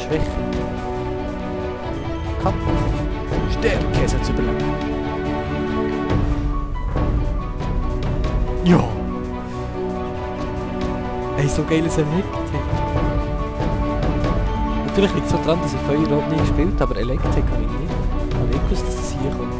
Schwäche. Kampf. Stärke, es hat's überlebt. Ja! Ey, so geiles Elektrik. Natürlich liegt es so dran, dass ich Feuerrot nie gespielt habe, aber Elektrik kann ich nicht. Ich habe nicht gewusst, dass das hier kommt.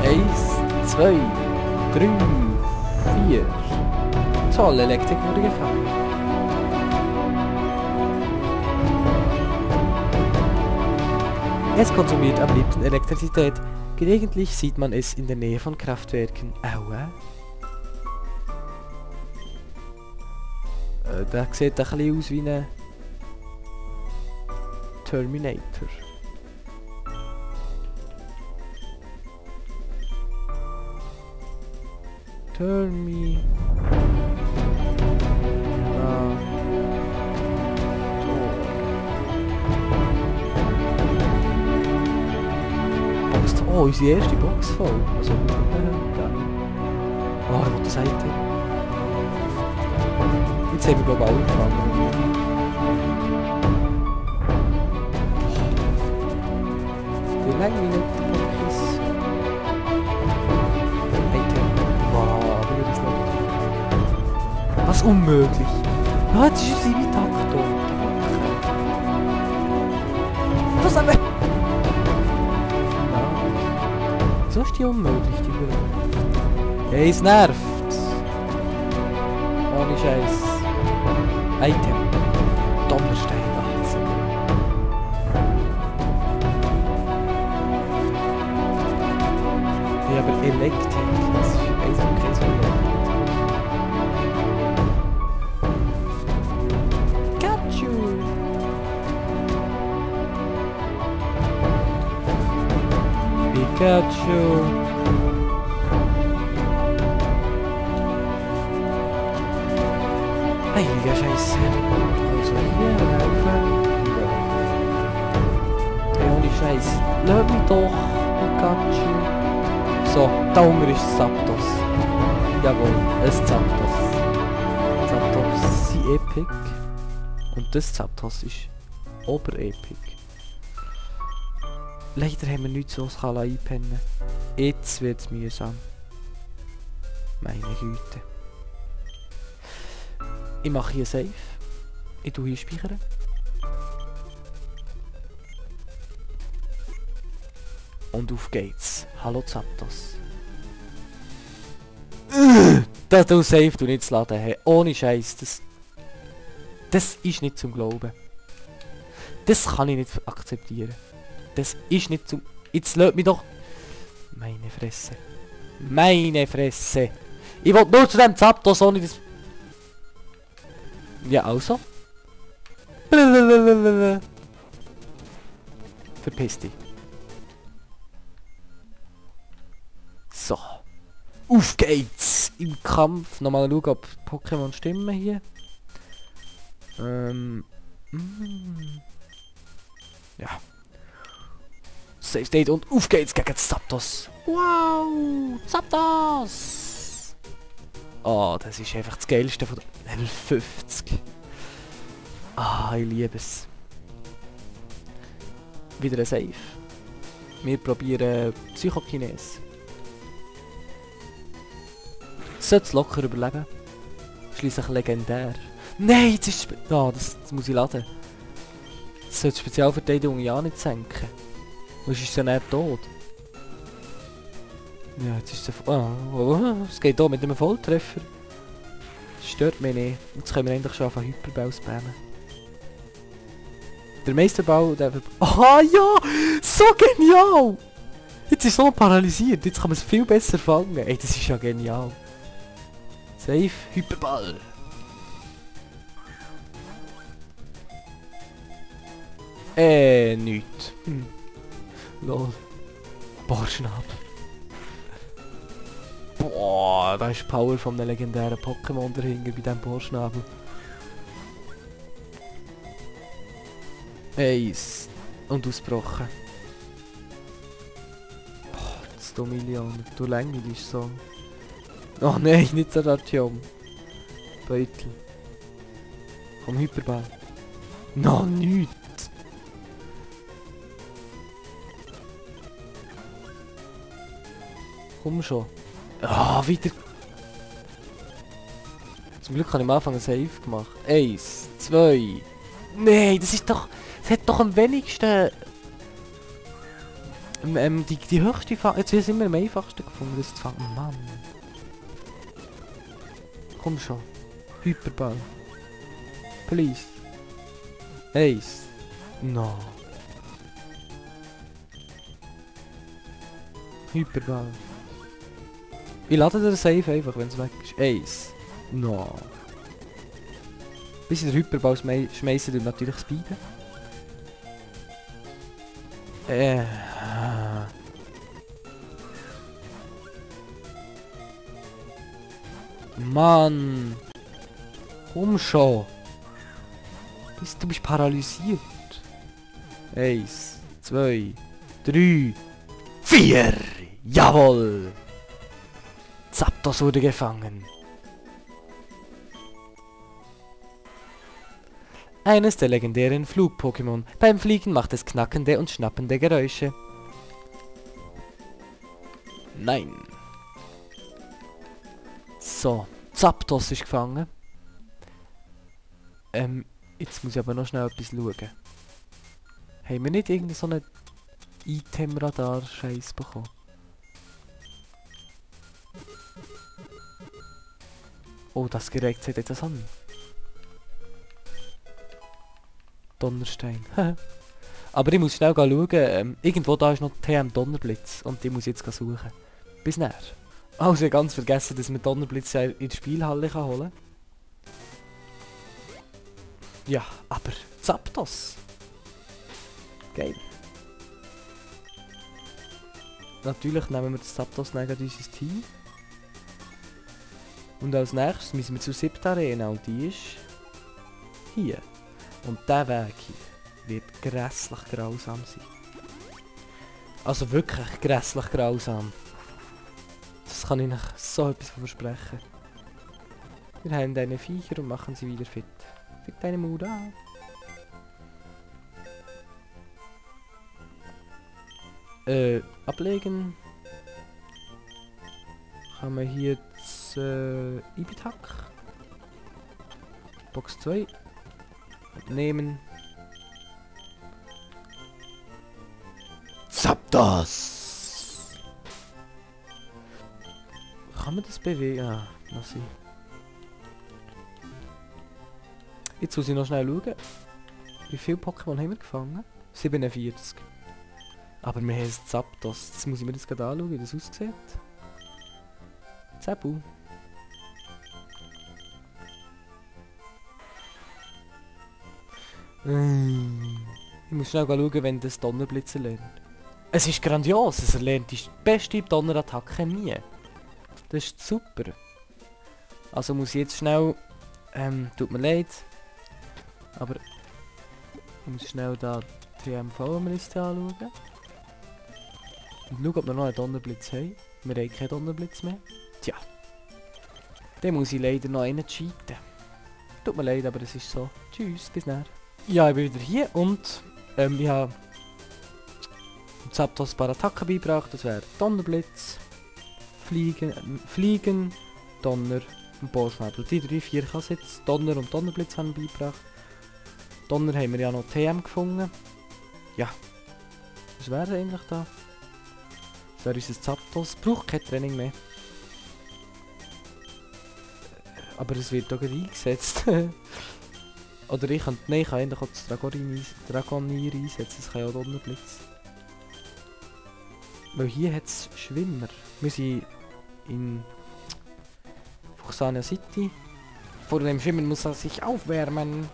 1, 2, 3, 4. Toll, Elektrik wurde gefangen. Es konsumiert am liebsten Elektrizität. Gelegentlich sieht man es in der Nähe von Kraftwerken. Aua. Der sieht ein bisschen aus wie ein Terminator. Oh, unsere erste Box voll. Also, geil. Oh, ich will das Item. Jetzt haben wir glaube ich alle gefangen. Die lange nicht, die Box. Item. Wow, wie das noch. Was unmöglich. Ah, jetzt ist unsere Traktor. Was haben wir? So ist die unmöglich, die Höhe. Hey, es nervt! Ohne Scheiß. Item. Donnerstein. Ja, aber Elektrik. Das ist einfach kein Problem. Pikachu! Pikachu! Heiliger Scheiße! Also hier laufen. Hey, ohne Scheiß. Lass mich doch, Pikachu! So, da unten ist Zapdos. Jawohl, ein Zapdos. Zapdos sind epic. Und das Zapdos ist oberepic. Leider haben wir nichts so einpennen. Jetzt wird es mühsam. Meine Güte. Ich mache hier Save. Ich tue hier speichern. Und auf geht's. Hallo Zapdos. Das du Save du nicht zu laden. Hey. Ohne Scheiß. Das ist nicht zum Glauben. Das kann ich nicht akzeptieren. Das ist nicht zum... Jetzt lädt mich doch... Meine Fresse. Meine Fresse. Ich wollte nur zu dem Zapdos, ohne das... Ja, also. Verpiss dich. So. Auf geht's! Im Kampf. Nochmal schauen, ob Pokémon stimmen hier. Ja. Save State und auf geht's gegen Zapdos. Wow! Zapdos! Oh, das ist einfach das Geilste von der Level 50. Ah, ich liebe es. Wieder ein Save. Wir probieren Psychokinese. Sollte es locker überleben. Schliesslich legendär. Nein, jetzt ist es... Ah, das muss ich laden. Das sollte die Spezialverteidigung ja nicht senken. Sonst ist sie ja nicht tot. Ja, jetzt ist es... es geht hier mit einem Volltreffer. Das stört mich nicht. Jetzt können wir endlich schon auf Hyperball spammen. Der Meisterball... Ah ja! So genial! Jetzt ist es so paralysiert. Jetzt kann man es viel besser fangen. Ey, das ist ja genial. Safe Hyperball. Nichts. Lol. Bohrschnabel. Boah, da ist die Power von einem legendären Pokémon dahinter bei diesem Bohrschnabel. Eins. Und ausgebrochen. Boah, das 2 Millionen. Du Längel ist so. Oh nein, nicht Saratium. Beutel. Komm, Hyperball. No, nichts. Komm schon. Ah, wieder. Zum Glück habe ich am Anfang ein Save gemacht. 1, 2. Nein, das ist doch... Das hat doch am wenigsten... die höchste Fang... Jetzt sind wir am einfachsten gefunden, das zu fangen. Mann. Komm schon. Hyperball. Please. 1. No. Hyperball. Ich lade den Save einfach, wenn es weg ist. 1. No. Bis in den Hyperball schmeißen wir natürlich Speeden. Mann. Komm schon. Du bist paralysiert. 1, 2, 3, 4. Jawohl. Zapdos wurde gefangen. Eines der legendären Flug-Pokémon. Beim Fliegen macht es knackende und schnappende Geräusche. Nein. So, Zapdos ist gefangen. Jetzt muss ich aber noch schnell etwas schauen. Haben wir nicht irgendeinen so einen Item-Radar-Scheiß bekommen? Oh, das Gerät sieht etwas an. Donnerstein. Aber ich muss schnell schauen. Irgendwo da ist noch TM Donnerblitz. Und die muss ich jetzt suchen. Bis näher. Also ich habe ganz vergessen, dass man Donnerblitz in der Spielhalle holen kann. Ja, aber Zapdos. Geil. Natürlich nehmen wir das Zapdos neben unser Team. Und als nächstes müssen wir zur 7. Arena und die ist hier. Und der Weg hier wird grässlich grausam sein. Also wirklich grässlich grausam. Das kann ich euch so etwas versprechen. Wir heilen deine Viecher und machen sie wieder fit. Fick deine Mutter an. Ablegen. Haben wir hier das Ibitak. Box 2. Nehmen. Zapdos! Kann man das bewegen? Ah, lass ich. Jetzt muss ich noch schnell schauen. Wie viele Pokémon haben wir gefangen? 47. Aber wir haben ein Zapdos. Das muss ich mir jetzt gerade anschauen, wie das aussieht. Zabu. Ich muss schnell schauen, wenn das Donnerblitz lernt. Es ist grandios, es erlernt die beste Donnerattacke nie. Das ist super. Also muss ich jetzt schnell... tut mir leid. Aber... ich muss schnell da die TMV-Liste anschauen. Und schauen, ob wir noch einen Donnerblitz haben. Wir haben keinen Donnerblitz mehr. Tja. Dann muss ich leider noch einen cheaten. Tut mir leid, aber es ist so. Tschüss, bis nachher. Ja, ich bin wieder hier und ich habe Zapdos ein paar Attacken beigebracht. Das wäre Donnerblitz, Fliegen, Donner und Bohrschnabel. Die 3-4 kann jetzt Donner und Donnerblitz haben beigebracht. Donner haben wir ja noch TM gefunden. Ja. Was wäre eigentlich da? Das wäre unser Zapdos. Braucht kein Training mehr. Aber es wird auch eingesetzt. Oder ich kann... Nein, ich kann eigentlich auch das Dragonir einsetzen. Das kann ja auch Donnerblitz. Weil hier hat es Schwimmer. Wir sind in Fuchsania City. Vor dem Schwimmen muss er sich aufwärmen.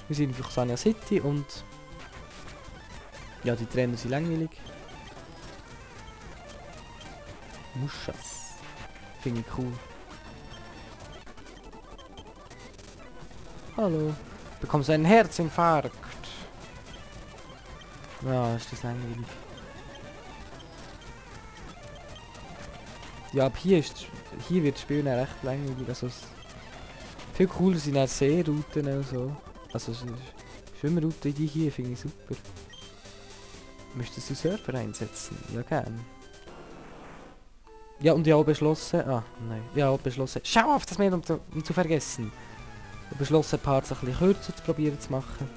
Wir sind in Fuchsania City und... ja, die Trainer sind langweilig. Muschas. Finde ich cool. Hallo. Bekommst einen Herzinfarkt. Ja, ist das langweilig. Ja, ab hier wird das Spiel dann recht langweilig. Also Viel cooler sind auch Seerouten und so. Also Schwimmrouten, die hier finde ich super. Möchtest du Surfer einsetzen? Ja, gern. Ja, und ich habe beschlossen... Ah, nein. Ich habe beschlossen... Schau auf das Meer, um zu vergessen. Ich habe beschlossen, Parts ein bisschen kürzer zu probieren zu machen.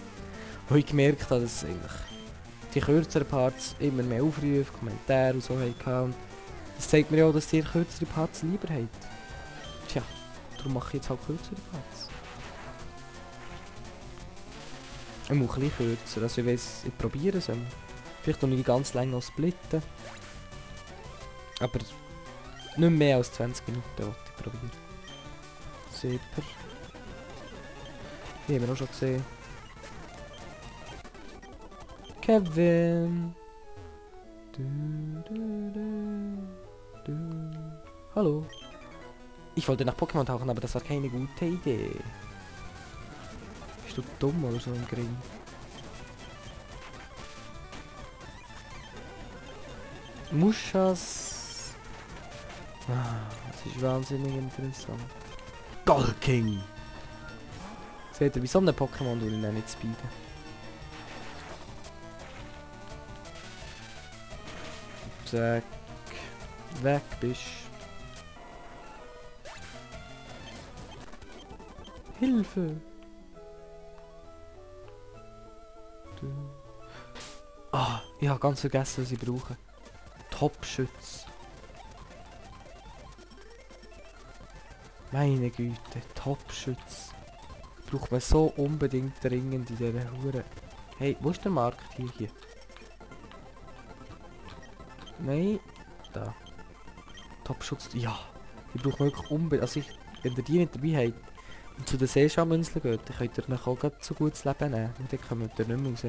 Wo ich gemerkt habe, dass eigentlich die kürzeren Parts immer mehr Aufrufe, Kommentare und so hatten. Und das zeigt mir ja auch, dass ihr kürzere Parts lieber habt. Tja, darum mache ich jetzt halt kürzere Parts. Ich muss ein bisschen kürzer, also ich weiss, ich probiere es. Vielleicht noch nicht ganz lang noch splitten. Aber nicht mehr als 20 Minuten wollte ich probieren. Super. Die haben wir auch schon gesehen. Kevin. Hallo. Ich wollte nach Pokémon tauchen, aber das war keine gute Idee. Bist du dumm oder so im Gring? Muschas. Das ist wahnsinnig interessant. Golking! Seht ihr, bei so einem Pokémon tue ich ihn nicht speeden. Zack. Weg bist. Hilfe! Ah, ich habe ganz vergessen, was ich brauche. Top-Schütz. Meine Güte, Top-Schütz. Braucht man so unbedingt dringend in dieser Hure. Hey, wo ist der Markt hier? Nein, da. Top-Schutz, ja. Die braucht man wirklich unbedingt. Also wenn ihr die nicht dabei habt und zu den Seescharmünzeln geht, dann könnt ihr euch auch gerade so gutes Leben nehmen. Und dann kommt ihr nicht mehr raus.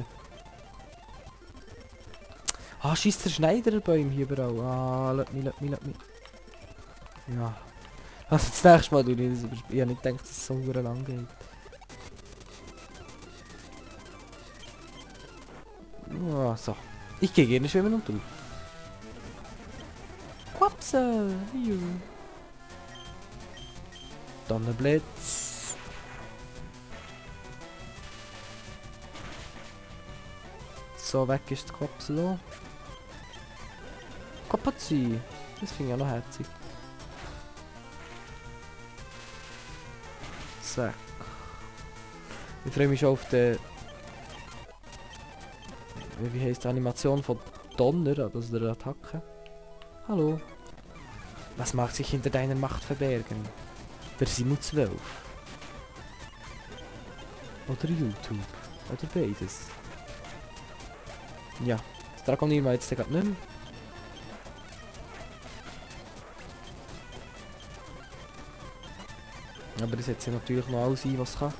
Ah, scheiss, der Schneiderbäume hier überall. Ah, lass mich. Ja. Also das nächste Mal tue ich das überspielen. Ich habe nicht gedacht, dass es so lang geht. Ah, so. Ich gehe gerne schwimmen und du. Quapse! Hier. Donnerblitz. So, weg ist die Quapse. Kopazi. Das finde ich auch noch herzig. Zack. Ich freue mich schon auf die... Wie heisst die Animation von Donner, also der Attacke? Hallo. Was mag sich hinter deiner Macht verbergen? Der Simu 12. Oder YouTube. Oder beides. Ja. Das Dragonier war jetzt gerade nicht mehr. Aber das setzt ja natürlich noch alles ein, was kann.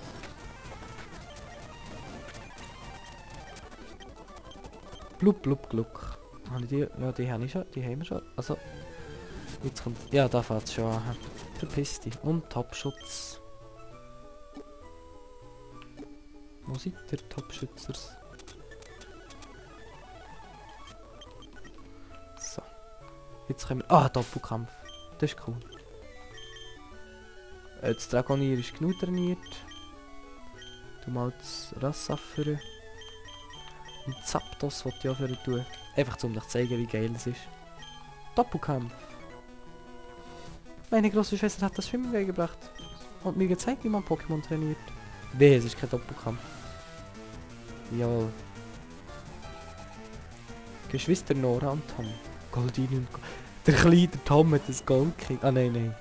Blub blub gluck. Habe ich die? Ja, die habe ich schon. Die haben wir schon. Also. Jetzt kommt. Ja, da fährt es schon an. Verpiss dich. Und Topschutz. Wo seid ihr, Topschützers? So. Jetzt können wir. Ah, Doppelkampf. Das ist cool. Das Dragonier ist genug trainiert. Du mal das Rassaffer. Und Zapdos wollte ich auch für tun. Einfach um euch zu zeigen, wie geil es ist. Doppelkampf. Meine große Schwester hat das Schwimmen beigebracht. Und mir gezeigt, wie man Pokémon trainiert. Wehe, es ist kein Doppelkampf. Jawohl. Geschwister Nora und Tom. Goldini und der kleine Tom hat das Gold gekriegt. Ah nein.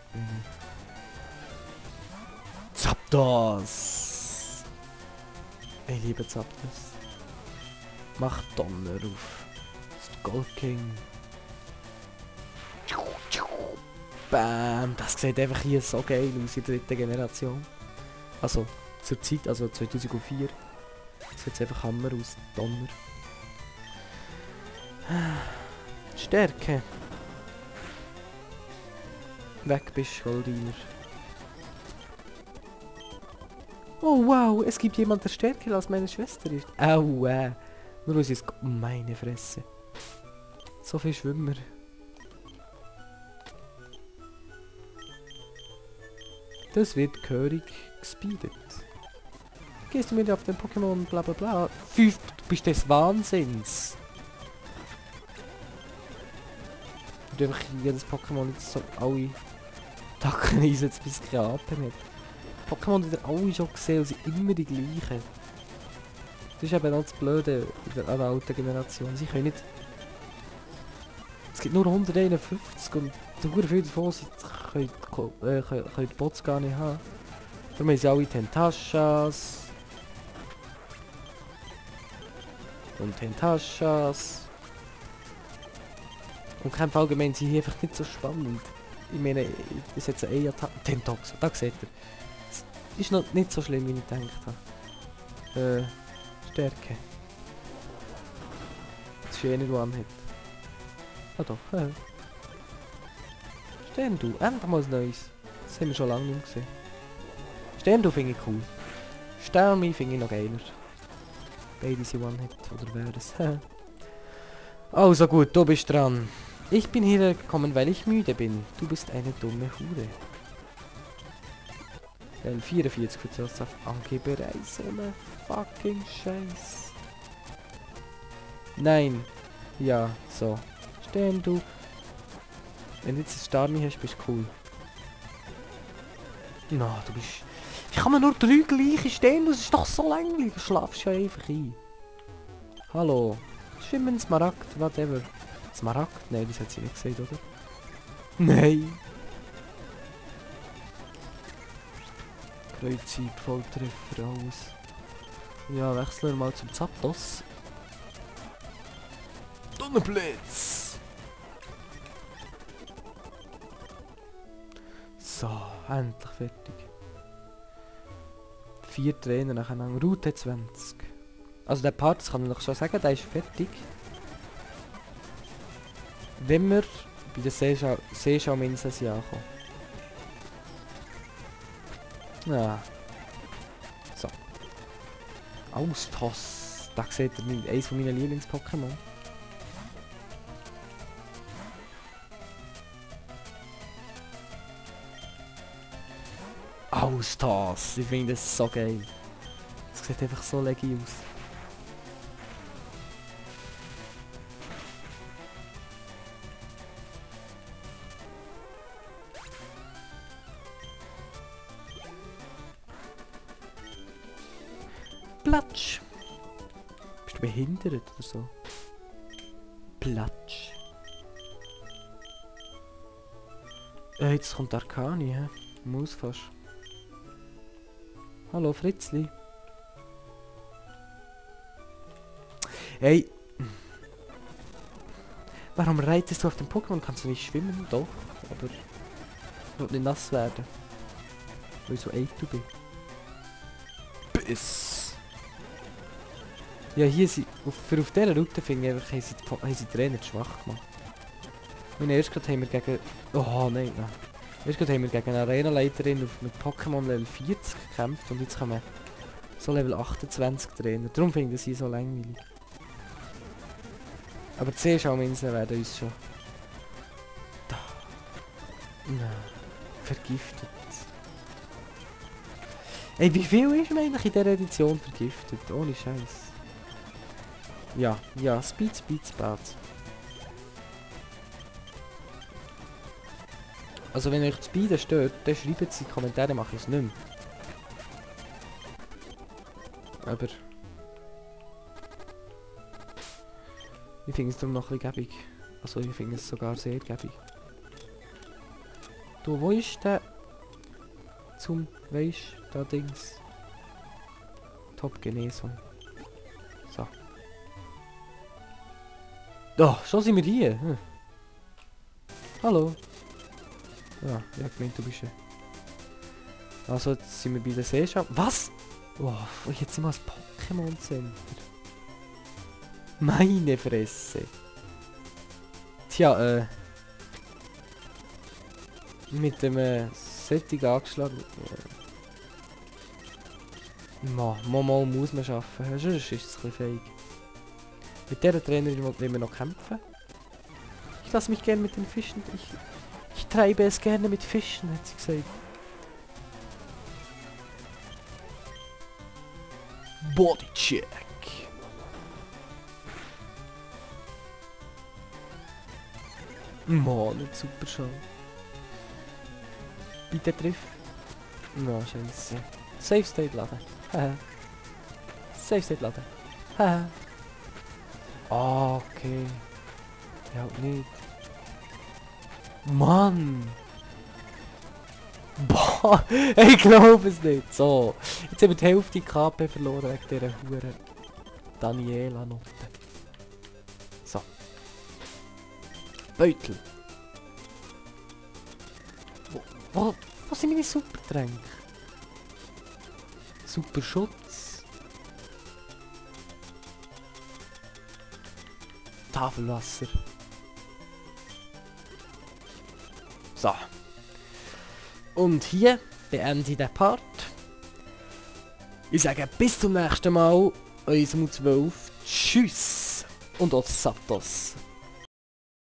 Zapdos! Ich liebe Zapdos. Mach Donner auf. Das ist Gold King. Bam! Das sieht einfach hier so geil aus in der dritten Generation. Also zur Zeit, also 2004. Sieht einfach Hammer aus. Donner. Stärke. Weg bist, Goldiner. Oh wow, es gibt jemand, der stärker als meine Schwester ist. Au, nur weil sie es... Meine Fresse. So viel Schwimmer. Das wird gehörig gespeedet. Gehst du mit auf den Pokémon, bla bla bla. 5, du bist des Wahnsinns. Du einfach jedes Pokémon jetzt so alle Tacken einsetzt, bis es keine Atem hat. Pokémon, die ihr alle schon gesehen, sind immer die gleichen. Das ist eben noch das Blöde in der alten Generation. Sie können nicht... Es gibt nur 151 und sehr viele davon können die Bots gar nicht haben. Darum haben sie alle Tentashas. Und Tentashas. Und kämpfen allgemein sind hier einfach nicht so spannend. Ich meine, das ist jetzt ein E-Attack. Tentox, da seht ihr. Das ist noch nicht so schlimm, wie ich gedacht habe. Stärke. Das ist eh nicht One-Hit. Ah doch, Sterndu, endlich mal was Neues. Das haben wir schon lange nicht gesehen. Sterndu finde ich cool. Sternmi finde ich noch geiler. Beide sind One-Hit, oder wäre es? Also gut, du bist dran. Ich bin hierher gekommen, weil ich müde bin. Du bist eine dumme Hure. Level 44 für zuerst auf Angeberei. So eine fucking Scheiß. Nein. Ja, so. Stehen du. Wenn du jetzt ein Starmie hast, bist du cool. Na, du bist... Wie kann man nur 3 gleiche stehen? Das ist doch so langweilig. Du schlafst ja einfach ein. Hallo. Schwimmen, Smaragd, whatever. Smaragd? Nein, das hat sie nicht gesagt, oder? Nein. Kreuzhieb, Volltreffer, alles. Ja, wechseln wir mal zum Zapdos. Donnerblitz! So, endlich fertig. 4 Trainer nacheinander. Route 20. Also der Part, das kann ich noch schon sagen, der ist fertig. Wenn wir bei der Seeschauminsel ankommen. Ja. So. Austos. Da seht ihr eines meiner Lieblings-Pokémon. Austos. Ich finde das so geil. Das sieht einfach so leggy aus. Platsch! Bist du behindert oder so? Platsch! Jetzt kommt Arcani, hä? Mausfasch. Hallo Fritzli. Hey! Warum reitest du auf dem Pokémon? Kannst du nicht schwimmen? Doch, aber... Ich will nicht nass werden. Weil ich so eitel bin. Biss! Ja, hier sind... Auf dieser Route finde ich einfach, haben sie die Trainer zu schwach gemacht. Und erst gerade haben wir gegen... Oh nein, nein. Erst gerade haben wir gegen eine Arena-Leiterin mit Pokémon Level 40 gekämpft und jetzt kommen so Level 28 Trainer. Darum finde ich sie so langweilig. Aber die Seeschauminseln werden uns schon... Da. Nein. Vergiftet. Ey, wie viel ist man eigentlich in dieser Edition vergiftet? Ohne Scheiß. Ja, ja, Speed, Spad. Also wenn euch das Speed stört, dann schreibt es in die Kommentare, mache ich es nicht mehr. Aber... Ich finde es darum noch ein bisschen gäbig. Also ich finde es sogar sehr gäbig. Du, wo ist der... Zum, weisst, da Dings... Top-Genesung. So. Oh, schon sind wir hier. Hm. Hallo. Ja, ich hab gemeint, du bist ja. Also, jetzt sind wir bei der Seeschau. Was? Oh, jetzt sind wir als Pokémon Center. Meine Fresse. Tja, mit dem Setting angeschlagen. Mal muss man schaffen. Sonst ist es ein bisschen feig. Mit dieser Trainerin wollen wir noch kämpfen. Ich lasse mich gerne mit den Fischen. Ich treibe es gerne mit Fischen, hat sie gesagt. Bodycheck. Mann, nicht super schon. Bitte triff. Na, scheiße. Safe State laden. Haha. Safe State laden. Haha. Okay. Ja, nicht. Mann! Boah, ich glaube es nicht. So, jetzt haben wir die Hälfte KP verloren wegen dieser Hure Daniela-Note. So. Beutel. Wo sind meine Supertränke? Super Schutz. Tafelwasser. So. Und hier beende ich den Part. Ich sage bis zum nächsten Mal. Unser 12. Tschüss. Und auch Satos.